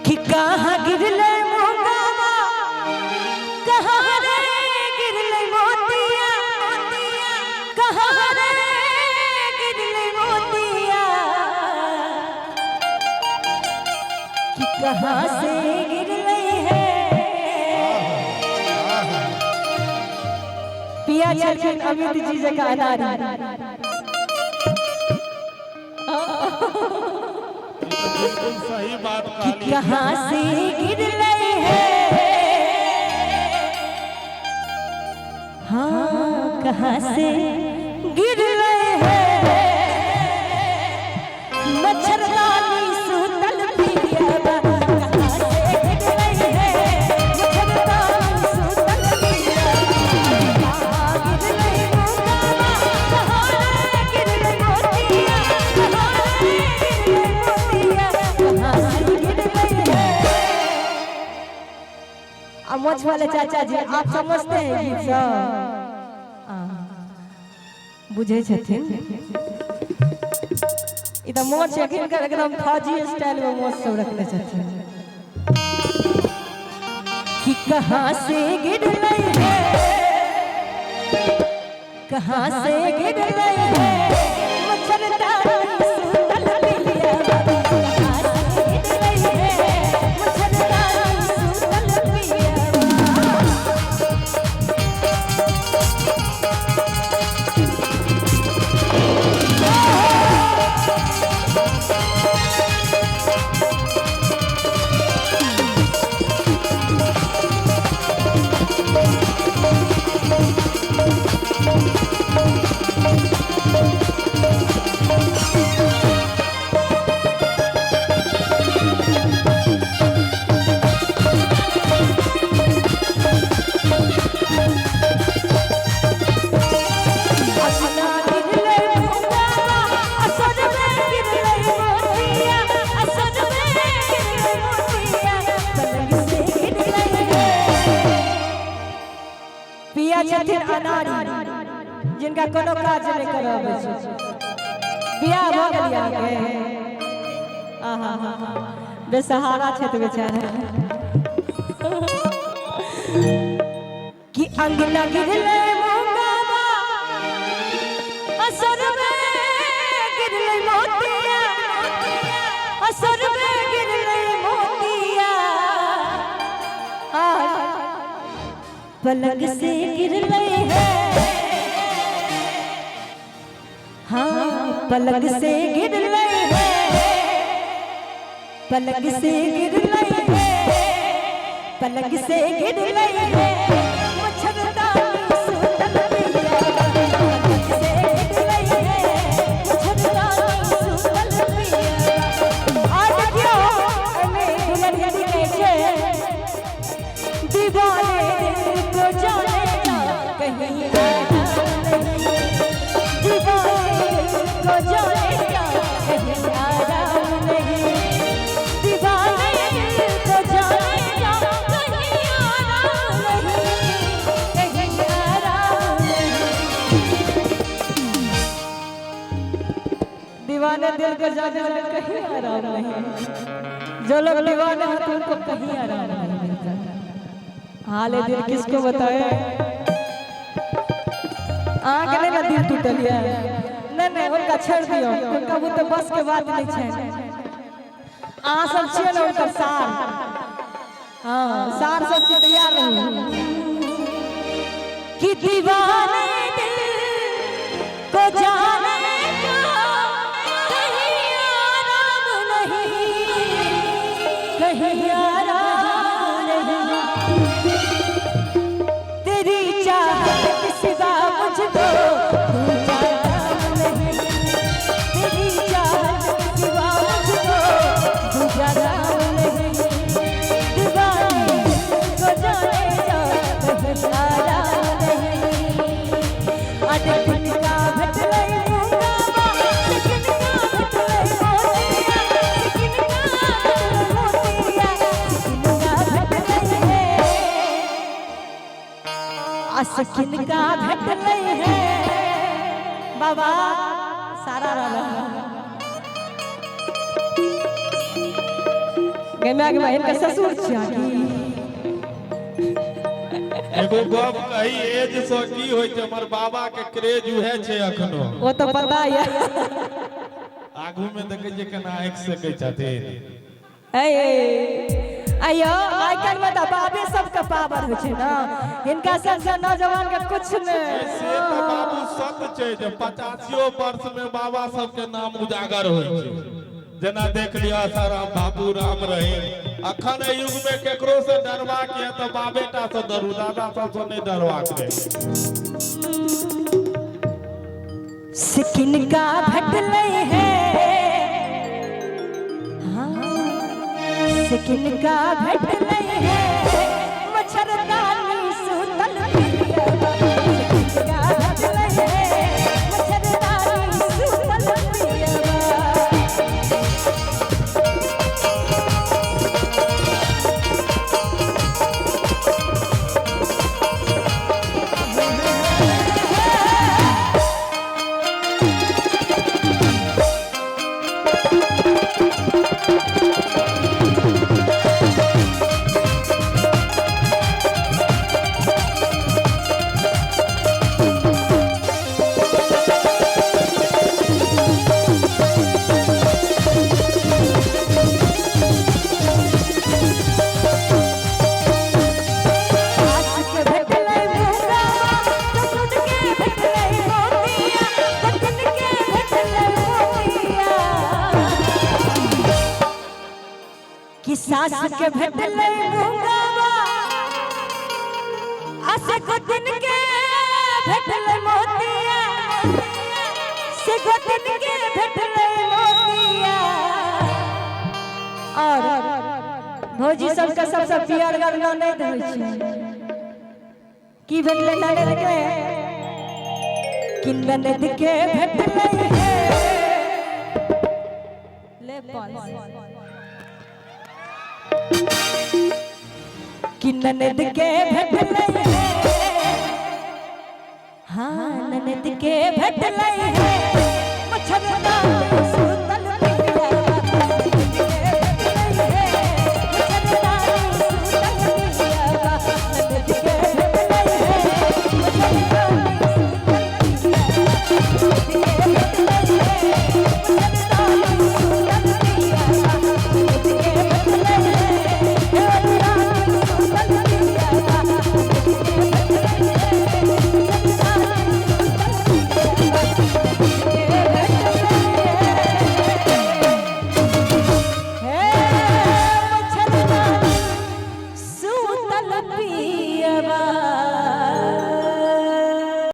कि कहाँ गिरले मोंगावा, कहाँ रे गिरले मोतिया, कहाँ रे गिरले मोतिया, कि कहाँ से गिरले है। पिया छलखिन अमित जी जकाँ अनारी। बिल्कुल सही बात कि कहली। कहाँ से गिरले है, हाँ कहाँ से गिरले है, मच्छरदानी सुतल पियावा, कहाँ से गिरले है, मच्छरदानी सुतल पियावा, कहाँ गिरले मोंगावा, कहाँ रे गिरले मोतिया, कहाँ रे गिरले मोतिया, कहाँ से गिरले है। अब मोछ वाले चाचा जी आप समझते हैं गीत सब? बुझै छथिन। ई तऽ मोछ एखनकर एकदम फौजी स्टाइल में मोछ सब रखने छथिन। कि कहाँ से गिरले है, कहाँ से गिरले है, मच्छरदानी सुतल पियावा, कहाँ से गिरले है, मच्छरदानी सुतल पियावा। असना गिरले मोंगावा, असर में गिरले मोतिया, असर में गिरले मोतिया, पलंग से गिरले है। पिया छथिन अनारी, जिनका कोनो काज नहि करऽ अबै छै। बियाह भऽ गेल अहाँके? आहा हा, बेसहारा छथि बेचारा। कि अंगना गिरले मोंगावा, असर में गिरले मोतिया, असर में गिरले मोतिया, और पलंग से गिरले है, हाँ पलंग से गिरले है, पलंग से गिरले है, पलंग से गिरले है, मच्छरदानी सुतल पियावा, पलंग से गिरले है, मच्छरदानी सुतल पियावा। और देखियो एमे दुल्हन यदि कहै छै, दीवाने दिल को जाने जा कहीं आराम नहीं, दीवाने दिल को जाने जा कहीं आराम नहीं, दीवाने दिल को जाने जा कहीं आराम नहीं, कहीं आराम नहीं। दीवाने दिल को जाने जा कहीं आराम नहीं। जो लोग दीवाने हैं तो उनको कहीं आराम नहीं मिलता। हाल दिल किसको बताए? अहाँके नहि ने दिल टूटल यऽ? नहि नहि, हुनका छोड़ि दियौ, हुनका बुते बस के बात नहि छै। अहाँ सब छियै ने हुनकर सार? हाँ, सार सब छियै, तैयार रहू। कि दीवाने दिल को जाने जा कहीं आराम नहीं, कहीं आराम नहीं, तेरी चाहत के सिवा मुझको दूजा काम नहीं, तेरी चाहत के सिवा मुझको दूजा काम नहीं, दीवाने दिल को जाने जा कहीं आराम नहीं। अरे किनका भेटलै मुंगावा, किनका भेटलै मोतिया, किनका भेटलै मोतिया, किनका भेटलै है, आ किनका भेटलै है। बाबा सारा रहा। गे my गे my, हिनकर ससुर छियै की? एगो गप कही, एज से की होइ छै, हमर बाबा के क्रेज उहे छै अखनो। ओ तऽ पता यऽ। आगू में देखै छियै केना आँखि सेकै छथिन। अयो आइ काल्हि में तऽ बाबे सबके पावर होइ छै ने, हिनका सबसे नौजवान के कुछ नहि। से तऽ बाबू सत्य छै जे 85 वर्ष में बाबा सबके नाम उजागर होइ छै। जेना देख लिअ आसाराम बाबू राम रहीम। अखन एहि युग में केकरो से डरबाक यऽ तऽ बाबे टा से डरू, दादा सबसे नहि डरबाक रहै। से किनका भेटलै है, हाँ, से किनका भेटलै है मच्छरदानी सुतल पियवा। से किनका भेटलै है मच्छरदानी सुतल पियवा। सास के भेटलै मुंगावा, ससुर के भेटलै मोतिया, गोतिन के भेटलै मोतिया। कि सास के भेटलै मुंगावा, आ से गोतिन के भेटलै मोतिया, से गोतिन के भेटलै मोतिया। और भौजी सबके सबसे पियरगर ननैद होइ छै। की भेटलै ननैद के? कि ननैद के भेटलै हे ले 500। कि ननैद के भेटलै हे, हाँ ननैद के भेटलै हे मच्छरदानी सुतल पियवा। ननैद के भेटलै हे मच्छरदानी सुतल पियवा। ननैद के भेटलै हे मच्छरदानी सुतल पियवा। ननैद के भेटलै हे मच्छरदानी सुतल पियवा। ननैद के भेटलै हे मच्छरदानी सुतल पियवा। ननैद के भेटलै हे मच्छरदानी सुतल पियवा। ननैद के भेटलै हे मच्छरदानी सुतल पियवा।